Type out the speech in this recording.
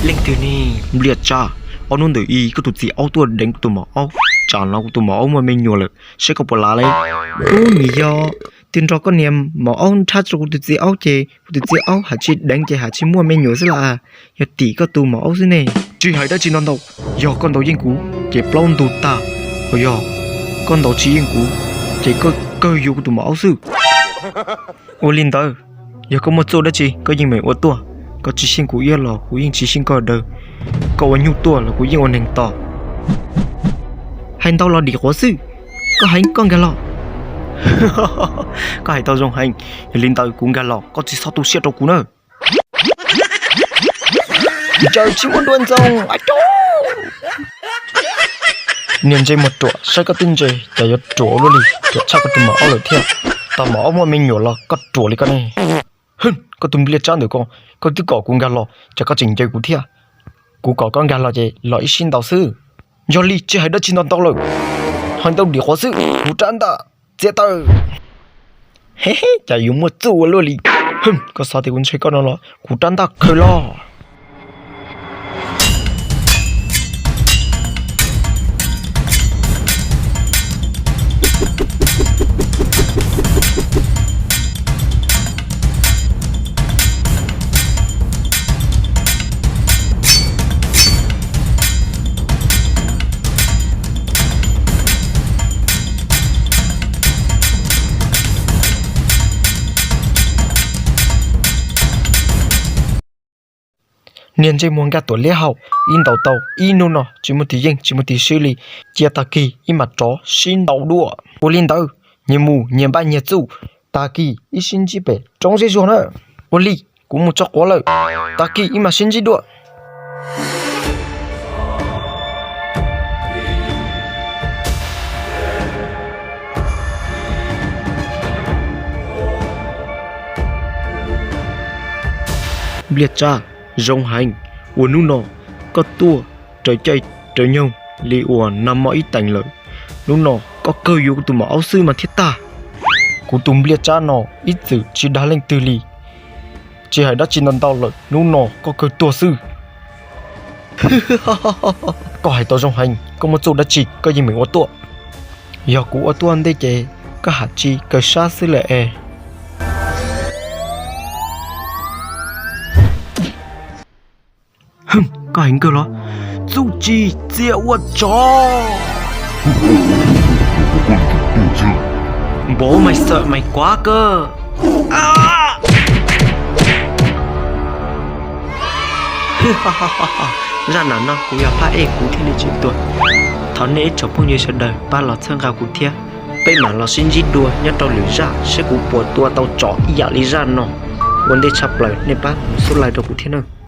Leej twg ne? Npliaj Tsab, ob hnub ntawm i koj tus txiv aub tuaj deev kuv tus maum aub, tsam no kuv tus maum aub muaj me nyuam lawm, saib koj puas lav li. Ub, nim yog twg nrog koj niag maum aub nrhab rau kuv tus txiv aub ces kuv tus txiv aub haj tsis deev ces haj tsis muaj me nyuam xwb las. Yog tim koj tus maum aub xwb ne. Tsis hais dab tsi ntau ntau, yog koj ntaus yeej kuv ces plaub ntug tag, ho yog koj ntaus tsis yeej kuv ces koj kawg yuav kuv tus maum aub xwb. Ua li ntawd, yog koj muaj txuj dab tsi koj yeej meem ua tuaj, koj tsis xyeej kuv iab los kuv yeej tsis xyeej koj daws, koj ua nyuj tuaj los kuv yeej ua neeg tos. Hais ntau los dim quav xwb, koj heev koj nkag los. Koj hais tau zoo heev, yog li ntawd kuv nkag los koj tsis txhob tu siab rau kuv na. Ncaws tsis muaj dua ntxoog. Niag ntsej muag ruam, saib koj twb ntse cas yuav ruam ua luaj li, ruam tshaj koj tus maum aub lawm thiab. Tau maum aub muaj me nyuam los koj ruam li koj ne. Hwm, koj tus Npliaj Tsab ntawm koj, koj twb kom kuv nkag los ces koj tseem ncaws kuv thiab. Kuv kom koj nkag los ces los ib sib ntaus xwb. Yog li tsis hais dab tsi ntau ntau lawm, hais ntau dim quav xwb, kuv rab ntaj txiav taw. He he, cas yuav muaj txuj ua luaj li. Hwm, koj xav tias kuv ntshai koj no los kuv rab ntaj khaws los. Niag ntsej muag Nkaj Tuam Liab Haus, ib ntaus tau ib hnub no tsis muaj tig yeej tsis muaj tig swb li, cia tag kis ib mam rov sib ntaus dua. Ua li ntawd, nyias mus nyias npaj nyias txuj, tag kis ib sib ntsib pem roob zeb zuag na. Ua li, kuv mus tso quav lawm, tag kis ib mam sib ntsib dua. Npliaj Tsab, zoo heev uas hnub no koj tuaj raws caij raws nyoog li uas nag hmo ib teev lawm. Hnub no koj kawg yuav kuv tus maum aub xwb mas thiaj tag. Kuv tus Npliaj Tsab no ib txwm tsis dag leej twg li. Tsis hais dab tsi ntau ntau lawm, hnub no koj kawg tuag xwb. Koj hais tau zoo heev, koj muaj txuj dab tsi koj yeej meem ua tuaj. Yog kuv ua tuaj ntej ces koj ham tsis kawg sab xwb lawm es. Hwm, koj heev kawg los? Txuj ci txia ua tsov. Npaum mais xawm mais kuav kawg. Zaj nam no kuv yog phab ej kuv thiaj li tsis tuag. Thov nej ib tsoom phooj ywg sawv daws pab los txhawb nqa kuv thiab. Peb mam los sib ntsib dua nyob rau lwm zaj seb kuv puas tua tau tsov ib yam li zaj no. Ua ntej tshaj plaws nej pab mus xub like rau kuv thiab nawb.